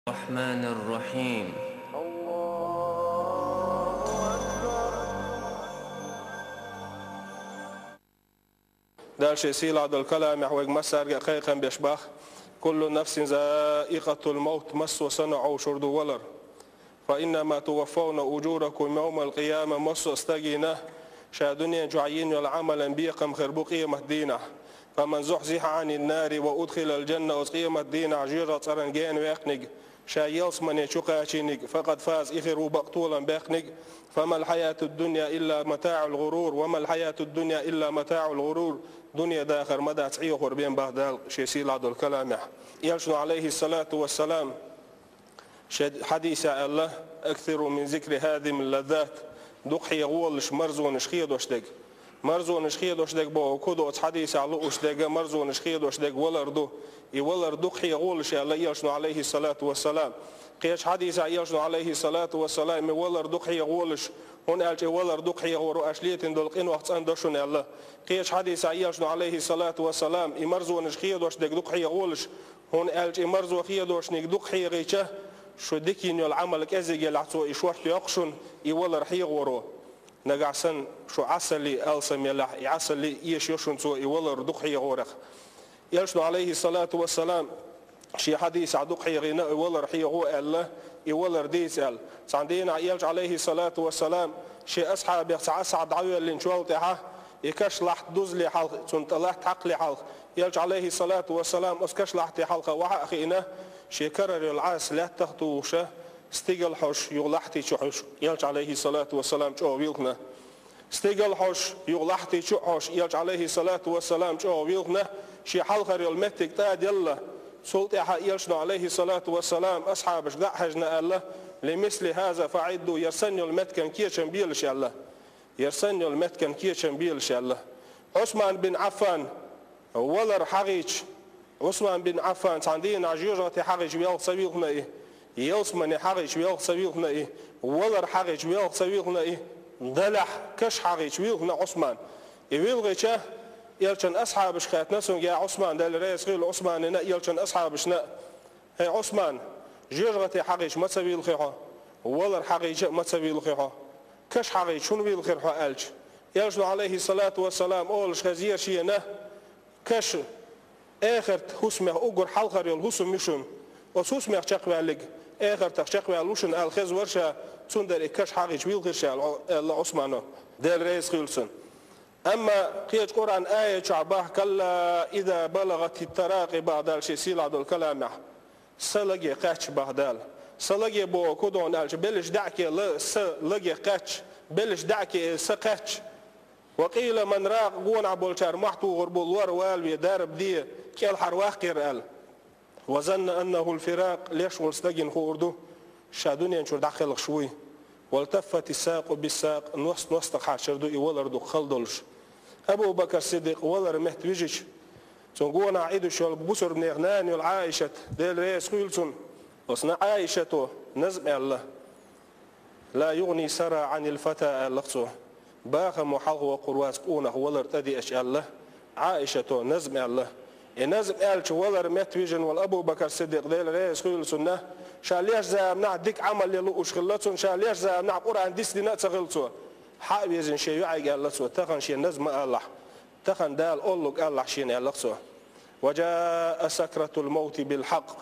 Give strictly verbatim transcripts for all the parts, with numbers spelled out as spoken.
الرحمن الرحيم. Дала шен сийлахь долу каламехь вайга массаьрга а кхайкхам беш боху: «كل نفس ذائقة الموت», массо а санна Ӏовшур ду валар. «فإنما توفون أجوركم يوم القيامة», массо а стагана ша дуьнен чохь йина йолу Ӏамалан бекхам хир бу къематан дийнахь. «فمن زحزح عن النار وأدخل الجنة», оцу къематан дийнахь жоьжахатин цӀарна гена ваьккхинарг, ша ялсамане чу кхачийнарг, «فقد فاز», и хир ву бакъ толам баьккхинарг. «فما الحياة الدنيا إلا متاع الغرور، وما الحياة الدنيا إلا متاع الغرور». Дуьне дахар ма дац, Ӏехор бен боху Дала шен сийлахь долу каламехь. Элчано, алейхиссалату вассалам, шен хьадисехь аьлла: «أكثروا من ذكر هاذم اللذات». Дукха хьехаволаш марзонаш хедош дерг. Марзонаш хедош дерг боху, кху доцу хьадисехь лууш дерг, марзонаш хедош дерг валар ду. И валар дукха хьехаволаш аьлла Элчано, алейхиссалату вассалам. Кхечу хьадисехь Элчано, алейхиссалату вассалам, и валар дукха хьехаволаш, хӀунда аьлча и валар дукха хьехавор ву, аша летийна долу къинош цӀандо шуна аьлла. Кхечу хьадисехь Элчано, алейхиссалату вассалам, и марзонаш хедош дерг дукха хьехаволаш, хӀунда аьлча и марзо хедошниг дукха хьехийча, шу дика йина йолу Ӏамал кӀезиг елахь, цо и шорта йоккху шуна, и валар хьехаворо. Нагахь санна шу Ӏасалле алсам елахь, и Ӏасалле эшайо шуна цо и валар дукха хьехорах. Элчано, алейхиссалату вассалам, шен хьадисехь дукха хьехийна и валар хьехаво аьлла, и валар дийца аьлла. Цхьана дийнахь Элча, алейхиссалату вассалам, шен асхьабех цхьа асхьаб дӀавоьллинчул тӀаьхьа, и каш лахьта дузале хьалха, цунна тӀе латта хьакхале хьалха, Элча, алейхиссалату вассалам, оцу каш лахьте хьалха вахьа а хиъна, шен карара йолу Ӏаса лаьттах а тухуша, стигала хьожуш, юха лахьти чу хьожуш, Элча, алейхиссалату вассалам, чӀогӀа вилхина. Стигала хьожуш, юха лахьти чу а хьожуш, Элча, алейхиссалату вассалам, чӀогӀа вилхина, шен хьалхара йолу меттиг тӀа а делла. Цул тӀаьхьа Элчано, алейхиссалату вассалам, асхьабашка дӀа а хьаьжна аьлла: «لمثل هذا فأعدوا», яра санна йолу меттиган кечам белаш аьлла. Яра санна йолу меттиган кечам белаш аьлла. Ӏусман бин Ӏаффан, валар хьахийча, Ӏусман бин Ӏаффан цхьана дийнахь жоьжахате хьахийча велха ца вилхина и, ялсамане хьахийча велха ца вилхина и, валар хьахийча велха ца вилхина и, делахь каш хьахийча вилхина Ӏусман. И вилхича, Элчан асхьабашка хаьттина цуьнга: «Я Ӏусман, Дела реза хуьлда Ӏусманна а, Элчан асхьабашна а». «ХӀей, Ӏусман, жоьжахате хьахийча ма ца вилхи хьо, валар хьахийча а ма ца вилхи хьо, каш хьахийча хӀунда вилхира хьо?» аьлча, Элчано, алейхиссалату вассалам, олуш хезира шена: «Каш, эхартан хӀусамех уггар хьалхара йолу хӀусам ю шуна. Оцу хӀусамех чекхваьлларг эхартах чекхваьлла ву шуна», аьлла хеза вара ша, цундела и каш хьахийча вилхира ша аьлла, аьлла Ӏусмано, Дела реза хуьлда цунна. Амма кхечу Къуръан аят чохь боху: «كلا إذا بلغت التراقي», боху Дала шен сийлахь долу каламехь. Са лаге кхаьчча боху Дала. Са лаге боху кху догӀна аьлча, беллачу даьӀахке ла-, са лаге кхаьчча, беллачу даьӀахке са кхаьчча. «وقيل من راق», гонахь болчара мохь тухур бу, лор валаве, дарба де, кӀелхьарваккхийра аьлла. «وظن أنه الفراق», леш волу стагана хуур ду, ша дуьнен чуьра дӀакхелхаш вуй. «والتفت الساق بالساق», ност ностагӀа хьарчар ду и валар дукха хала долуш. Абу Бакр Сиддикъ валар метта вижича, цунна гонахь Ӏидуш йолу бусурбанех нана йолу Ӏаишат, Дела реза хуьлда цунна, оцу Ӏаишато назма аьлла. «لا يغني الثرى عن الفتى», аьлла цо. «Бахамо хьалхавоккхур вац къонах валар тӀедеача», аьлла Ӏаишато, назма аьлла. И назма аьлча, валар метта вижина волу Абу Бакр Сиддикъ, Дела реза хуьлда цунна, ша леш заманахь дика Ӏамал ян лууш хилла цунна, ша леш заманахь Къуръан дицдина а ца хилла цо. Хьа а везина шен йоӀайга аьлла цо: «Тахана шен назма ма алахь, тахана Дала оллуг алахь шена», аьлла цо. «وجاءت سكرة الموت بالحق»,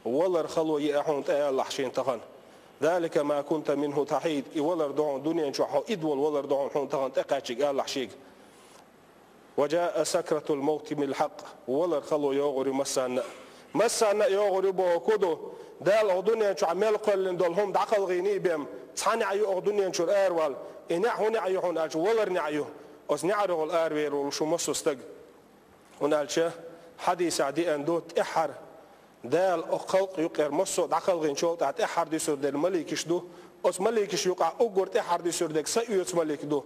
валар хало еа хьуна тӀе алахь шена тахана. «ذلك ما كنت منه تحيد», и валар ду хьуна дуьнен чохь, хьо идда волу валар ду хьуна тахана тӀекхаьчнарг алахь шега. «وجاءت سكرة الموت بالحق», валар хало йогӀур ю массарна а. Массарна а йогӀур ю боху кху ду, Дала оха дуьнен чохь мел кхоьллина долу хӀума дӀакхалхийний бен, цхьа неӀ ю оха дуьнен чуьра аравала, и неӀ хӀун неӀ ю хьуна аьлча, валар неӀ ю. Оцу неӀарехула аравер волуш ву массо а стаг. ХӀунда аьлча хьадисехь деана ду, тӀаьххьара Дала оха халкъ юкъера массо а дӀакхалхийначул тӀаьхьа тӀаьххьара дуьсур дерг маликаш ду. Оцу маликаш юкъахь уггар тӀаьххьара дуьсур дерг са оьцу малик ду.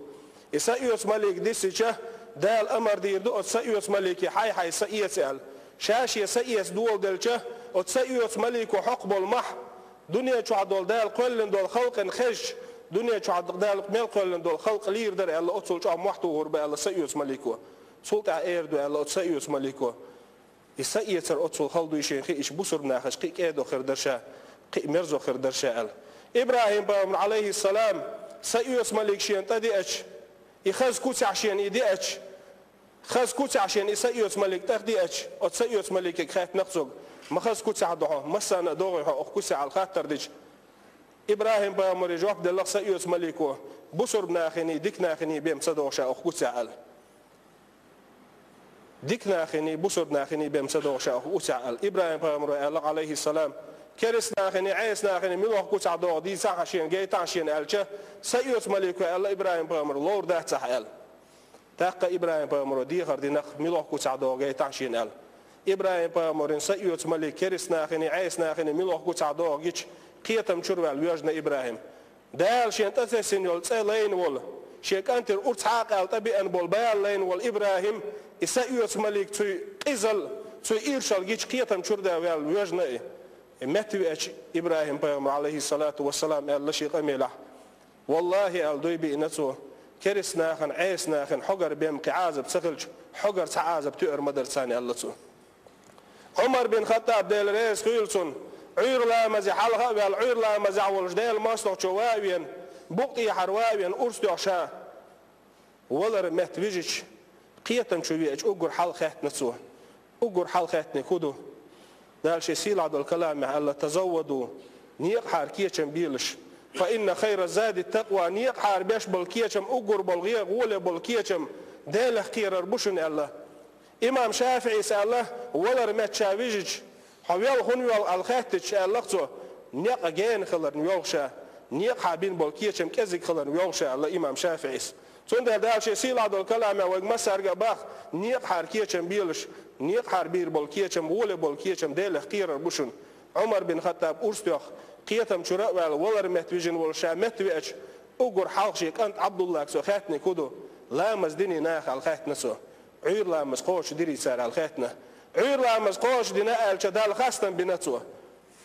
И са оьцу малик диссича, Дала амар дийр ду оцу са оьцу малике: «Хьай-хьай, са эца», аьлла. Ша шен са эца доладелча, оцу са оьцу малико хьокху болу мохь, дуьнен чохь долу Дала кхоьллина долу халкъана хезча, дуьнен чохь Дала мел кхоьллина долу халкъ лийр дара аьлла, оццул чӀогӀа мохь тухур бу аьлла са оьцу малико. Цул тӀаьхьа эр ду аьлла оцу са оьцу малико. И са эцар оццул хала дуй шен хиъча, бусурба нахаца кхин а кӀеда хир дара ша. Кхин а мерзо хир дара ша аьлла. ИбрахӀим-пайхамар, Ӏалайхиссалам, са оьцу малик шена тӀадеача, и хаза куцехь шена и деача, хаза куцехь шена и са оьцу малик тӀахдеача, оцу са оьцу малике хаьттина-кх цо: «Ма хаза куцехь ду хьо, массарна а догӀий хьо оха куцехь?» аьлла хаттар дича, ИбрахӀим-пайхамаре жоп делла-кх са оьцу малико: «Бусурба наханий, дика наханий бен ца догӀу ша оха куцехь», аьлла. «Дика наханий, бусурба наханий бен ца догӀу ша оха куцехь», аьлла. ИбрахӀим-пайхамаро аьлла, Ӏалайхиссалам: «Кераста наханий, Ӏеса наханий муьлха куцехь догӀу дийцахьа шена, гайтахьа шена», аьлча, са оьцу малико аьлла ИбрахӀим-пайхамаро: «Ловр дац ахь», аьлла. ТӀаккха ИбрахӀим-пайхамаро дехар дина-кх, муьлха куцехь догӀу гайтахьа шена аьлла. ИбрахӀим-пайхамаран са оьцу малик кераста наханий, Ӏеса наханий муьлха куцехь догӀу гича, кхетам чуьра ваьлла воьжна ИбрахӀим. Дала шена тӀетесна йолу цӀе лайна волу, шен кӀантера урс хьакъал тӀебеана болу бала лайна волу ИбрахӀим, и са оьцу малик цуьнан къизалла, цуьнан иршалла гича, кхетам чуьра ваьлла воьжна и. И метта веача, ИбрахӀим-пайхамар, Ӏалайхиссалату вассалам, аьлла шен къамелехь: «ВаллахӀи, — аьлла, дуй биъна цо, — кераста нахана, Ӏеса нахана хьогара бен кхин Ӏазап ца хилча, хьогара цхьа Ӏазап тоьар ма дара царна», аьлла цо. Ӏумар бин Хаттаб, Дела реза хуьйла цунна, Ӏуьйра ламазе хьалха а ваьлла, Ӏуьйра ламазехь волуш Делан мостагӀчо ван а веана, букъа тӀехьара ван а веана, урс тоьхна ша валар метта вижича, кхетам чу веача, уггар хьалха хаьттина цо. Уггар хьалха хаьттинарг хӀун ду? Дала шен сийлахь долу каламехь аьлла: «Тазавваду, некъахьара кечам белаш. Фа инна хайра зади такъва, некъахьара беш болу кечам, уггар болу гӀе-, гӀоле болу кечам Делах кхерар бу шуна», аьлла. Имам ШафиӀис аьлла, валар метта ша вижича: «Хьо велха хӀунда воьлху?» аьлла хаьттича, аьлла-кх цо: «Некъ гена хиларна воьлху ша, некъахьа бина болу кечам кӀезиг хиларна воьлху ша», аьлла имам ШафиӀис. Цундела Дала шен сийлахь долу каламехь вайга массаьрга а боху: «Некъахьара кечам белаш, некъахьара бийр болу кечам, гӀоле болу кечам Делах кхерар бу шуна». Ӏумар бин Хаттаб урс тоьхна, кхетам чуьра а ваьлла, валар метта вижина волуш ша метта веача, уггар хьалха шен кӀант Ӏабдуллага цо хаьттинарг хӀун ду? «Ламаз диний наха?» аьлла хаьттина цо. «Ӏуьйра ламаз кхочушдирий цара?» аьлла хаьттина. «Ӏуьйра ламаз кхочушдина», аьлча, Далла хастам бина цо.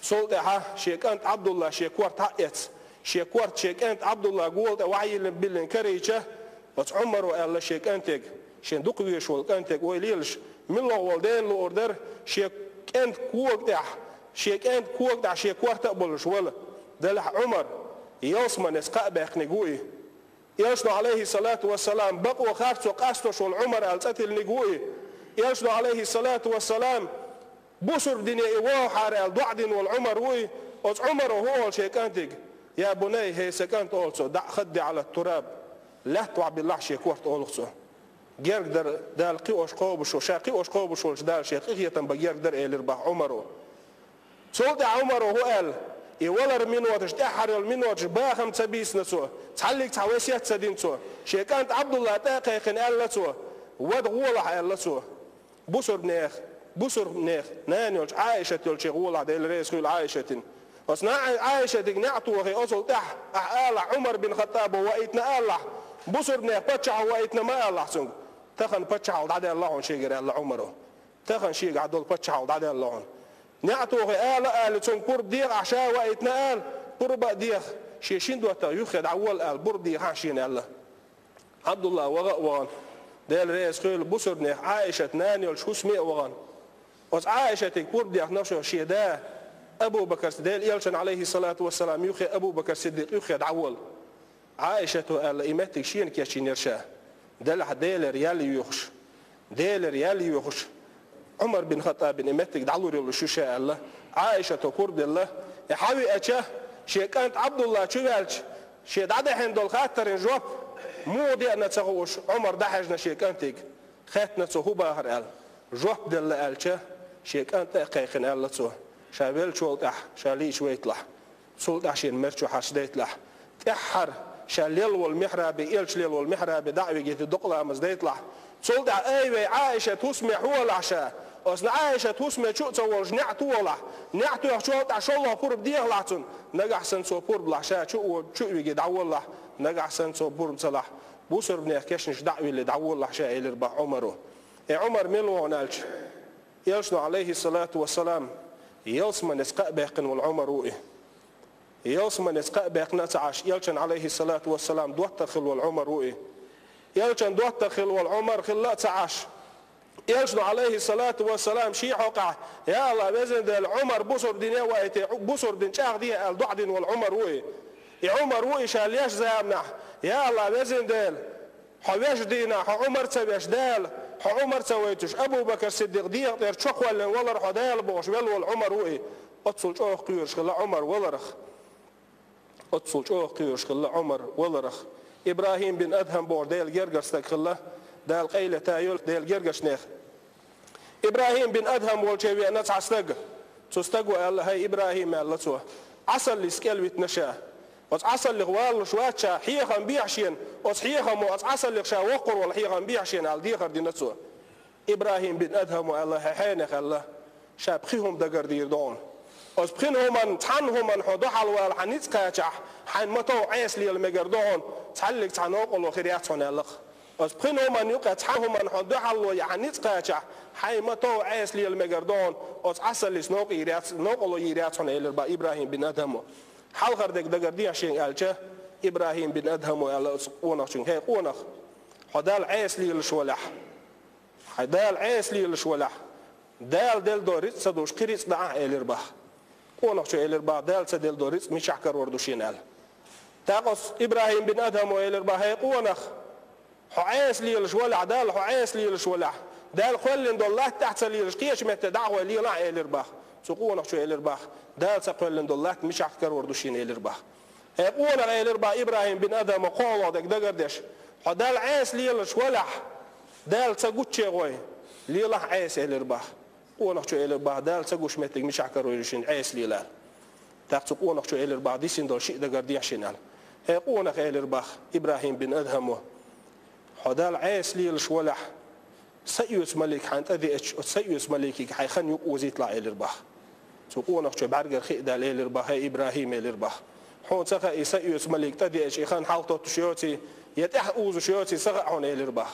Цул тӀаьхьа шен кӀант Ӏабдулла шен корта хьаэцна, шен корта шен кӀант Ӏабдулла гола тӀе вахьа йиллина биллина карийча, оцу Ӏумаро аьлла шен кӀантега, шен дукха везаш волу кӀантега ойла елаш, муьлхха волу дена луур дара, шен кӀант кога тӀехь, шен кӀант кога тӀехь шен корта а болуш вала. Делахь Ӏумар ялсаманеца кхаъ баьккхинарг ву и. Элчано, Ӏалайхиссалату вассалам, бакъо харцо къастош волу Ӏумар аьлла цӀе тиллинарг ву и. Элчано, Ӏалайхиссалату вассалам, бусурба дине и вохьара аьлла доӀа дина волу Ӏумар ву и. Оцу Ӏумаро хӀун олу шен кӀантега: «Я бунай, хӀей сан кӀант, — олу цо, — даӀ хадди Ӏала тураб, лаьтта вахьа биллахь шен корта», олу цо. Герга дара Дала кхиош кхобуш, ша кхиош кхобуш волчу Дала шех къинхетам бан герга дара, элира боху Ӏумаро. Цул тӀаьхьа Ӏумаро хӀун аьлла? И валар миноташ, тӀаьххьара йолу миноташ бахам ца бийцина цо, цхьаллиг цхьа весет ца дина цо. Шен кӀант Ӏабдулла тӀе а кхайкхина аьлла цо: «Вада гӀолахь», аьлла цо. Бусурба нех, бусурба нех нана йолчу Ӏаишат йолчу гӀолахь, Дела реза хуьйла Ӏаишатина. Оцу на-, Ӏаишатига неӀ тохий, оцул тӀаьхьа ахь алахь, Ӏумар бин Хаттабо ваийтина алахь, бусурба нех паччахьо ваийтина ма алахь цуьнга. Тахана паччахьалла дӀадаьлла хьуна шегара, аьлла Ӏумаро. Тахана шегахь долу паччахьалла дӀадаьлла хьуна. НеӀ тохий ала а алий, цуьнга пурба деха ахь, ша ваийтина ала, пурба а деха, шен шин доттагӀа юххе дӀаволла ала, пурба дехахьа шена аьлла. Ӏабдулла ваха а вахана, Дела реза хуьйла, бусурба нех Ӏаишат нана йолчу хӀусаме а вахана. Оцу Ӏаишатига пурба дехна шо шен да Абу Бакар, Делан Элчан, Ӏалайхиссалату вассалам, юххе Абу Бакар Сиддикъ юххе дӀаволла. Ӏаишато аьлла, и меттиг шена кечйинера ша. Делахь Делера ял йоьхуш, Делера ял йоьхуш, Ӏумар бин Хаттабина и меттиг дӀалур йолуш ю ша аьлла, Ӏаишато пурба делла. И хьавеача, шен кӀант Ӏабдулла чу ваьлча, шен дӀадахьийна долу хаттаран жоп муха деана ца хууш, Ӏумар дӀахьаьжна шен кӀантига. Хаьттина цо, хӀун бахара аьлла. Жоп делла аьлча, шен кӀант тӀе а кхайкхина аьлла цо: «Ша веллачул тӀаьхьа ша лийча вайталахь. Цул тӀаьхьа шена мер чу хьарчадайталахь. ТӀаьххьара ша лелла волу михьрабе, элча лелла волу михьрабе дӀа а вигийта, докъа ламаз дайталахь. Цул тӀаьхьа, ай вай, Ӏаишат хӀусаме хьолахь ша. Оцу Ӏаишат хӀусаме чу а ца волуш, неӀ тохалахь. НеӀ тоьхначул тӀаьхьа шолгӀа пурба дехалахь цунна. Нагахь санна цо пурба лахь, ша чу а во-, чу а виге дӀаволлалахь. Нагахь санна цо пурба ца лахь, бусурба нех кешнаш дӀа а виллий дӀаволлалахь ша», элира боху Ӏумаро. И Ӏумар мила вахана аьлча, Элчано, Ӏалайхиссалату вассалам, ялсаманеца кхаъ баьккхина волу Ӏумар ву и. Ялсаманеца кхаъ баьккхина а ца Ӏаш, Элчан, Ӏалайхиссалату вассалам, доттагӀа хилла волу Ӏумар ву и. Элчан доттагӀа хилла волу Ӏумар хилла а ца Ӏаш, Элчано, Ӏалайхи салату ва салам, ший хьокъехь: «Я АллахӀ, Везан Дела, Ӏумар бусурба дине а ваийта, бусурба дин чӀагӀде», аьлла, доӀа дина волу Ӏумар ву и. И Ӏумар ву и ша леш заманахь: «Я АллахӀ, Везан Дела, хьо веш дийнахь, хьо Ӏумар ца веш Дала, хьо Ӏумар ца вайтуш, Абу-Бакр Сиддикъ дегӀа тӀера чо кхоьллина валара хьо Дала», бохуш велла волу Ӏумар ву и. Оццул чӀогӀа кхоьруш хилла Ӏумар валарх. Оццул чӀогӀа кхоьруш хилла Ӏумар валарх. ИбрахӀим бин Адхьам бохуш Делан гергара стаг хилла, Дала къайле та йойла Делан гергарчу нехан. ИбрахӀим бин Адхьам волчу веана цхьа стаг. Цу стага аьлла: «ХӀай, ИбрахӀим, — аьлла цо, — Ӏасаллис кӀел витина ша. Оцу Ӏасаллих валалуш вац ша, хьехам бехьа шена, оцу хьехамо, оцу Ӏасаллих ша воккхур волу хьехам бехьа шена», аьлла, дехар дина цо. ИбрахӀим бин Адхьамо аьлла: «ХӀай, хьенех, — аьлла, — ша пхи хӀума дагардийр ду хьуна. Оцу пхина хӀуманна, цхьана хӀуманна хьо дуьхьал вала хьан ницкъ кхачахь, хьайн ма-тов Ӏеса лела мегар ду хьуна, цхьаллиг цхьа новкъарло хир яц хьуна», аьлла. Оцу пхина хӀуманна юкъа цхьана хӀуманна хьо дуьхьал вала хьан ницкъ кхачахь, хьайн ма-тов Ӏеса лела мегар ду хьуна, оцу Ӏасаллис новкъа йийр яц, новкъарло йийр яц хьуна, элира бах ИбрахӀим бин Адхьамо. Хьалхара дерг дагардехьа шена аьлча, ИбрахӀим бин Адхьамо аьлла оцу къонахчуьнга: «ХӀей, къонах, хьо Далла Ӏеса лелаш валахь, хьайн Дала Ӏеса лелаш валахь, Дала делла долу рицкъ ца дуьллуш кхин рицкъ даӀахь», элира бах. Къонахчо элира бах: «Дала ца делла долу рицкъ мичахь карор ду шена?» аьлла. ТӀаккха оцу ИбрахӀим бин Адхьамо элира бах: «ХӀей, къонах, хьо Ӏеса лелаш валахь, Далла хьо Ӏеса лелаш валахь, Дала кхоьллина долу латта тӀехь ца лелаш, кхечу метте дӀа а гӀой лелахь», элира бах. Цу къонахчо элира бах: «Дала ца кхоьллина долу латта мичахь карор ду шена?» элира бах. «ХӀей, къонах, — элира бах ИбрахӀим бин Адхьамо, кхоалгӀа дерг дагардеш, хьо Далла Ӏеса лелаш валахь, Дала ца гуччу а гӀой, лелахь Ӏеса», элира бах. Къонахчо элира бах: «Дала ца гуш меттиг мичахь карор ю шена Ӏеса лела?» аьлла. ТӀаккха цу къонахчо элира бах: «Дисина долу шиъ дагардехьа шена», аьлла. «ХӀей, къонах, — элира бах ИбрахӀим бин Адхьамо, — хьо Далла Ӏеса лелаш валахь, са оьцу малик хьайна тӀедеача, оцу са оьцу маликига хьайн хан юкъа озийталахь», элира бах. Цу къонахчо бӀаьргара хи а даьлла элира бах: «ХӀей, ИбрахӀим, — элира бах, — хьуна ца хаьа, и са оьцу малик тӀедеача, и хан хьалатоттуш йоций, я тӀаьхьа узуш йоций, ца хаьа хьуна», элира бах.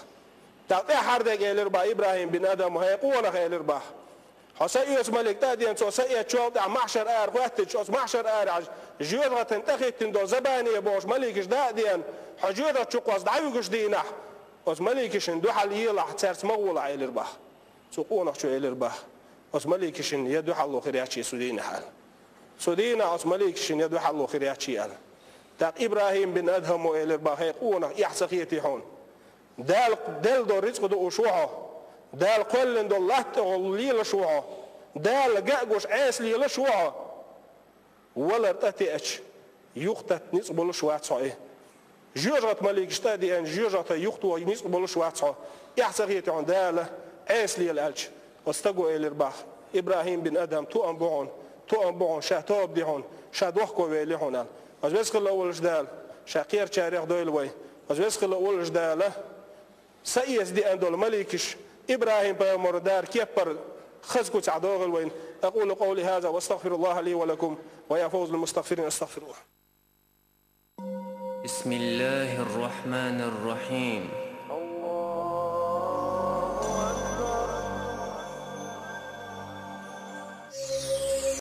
ТӀаккха тӀаьххьара дерг элира бах ИбрахӀим бин Адхьамо: «ХӀей, къонах, — элира бах, — хьо са оьцу малик тӀе а деана, цо са эцначул тӀаьхьа маьхьшар ара хӀоьттича, оцу маьхьшар арахь жоьжахатина тӀехӀиттина долу забания бохуш маликаш дӀа а деана, хьо жоьжахати чу кхозза дӀавуьгуш дийнахь, оцу маликашна дуьхьал елахь, цаьрца ма гӀолахь», элира бах. Цу къонахчо элира бах: «Оцу маликашна я дуьхьал ло хир яц шен цу дийнахь», аьлла. «Цу дийнахь оцу маликашна я дуьхьал ло хир яц шен», аьлла. ТӀаккха ИбрахӀим бин Адхьамо элира бах: «ХӀей, къонах, эхь ца хетий хьуна? Дала делла долу рицкъ дууш ву хьо, Дала кхоьллина долу латта тӀехула лелаш ву хьо, Дала ган а гуш Ӏеса лелаш ву хьо. Валар тӀе а теача, юхататта ницкъ болуш вац хьо и. Жоьжахати маликаш тӀе а деана, жоьжахати юхатоха ницкъ болуш вац хьо. Эхь ца хетий хьуна Дала Ӏеса лела», аьлча, оцу стага элира бах: «ИбрахӀим бин Адхьам, тоам бу хьуна, тоам бу хьуна, ша тоба ди хьуна, ша дохковер ли хьуна», аьлла. Оцу Веза хилла волуш Дала ша кхерачарех дойла вай. Оцу Веза хилла волуш Дала са эца деана долу маликаш ИбрахӀим-пайхамарна дара кеппара хаза куьцехь догӀийла вайна. أقول قولي هذا وأستغفر الله لي ولكم ويا فوز المستغفرين، أستغفر الله. بسم الله الرحمن الرحيم.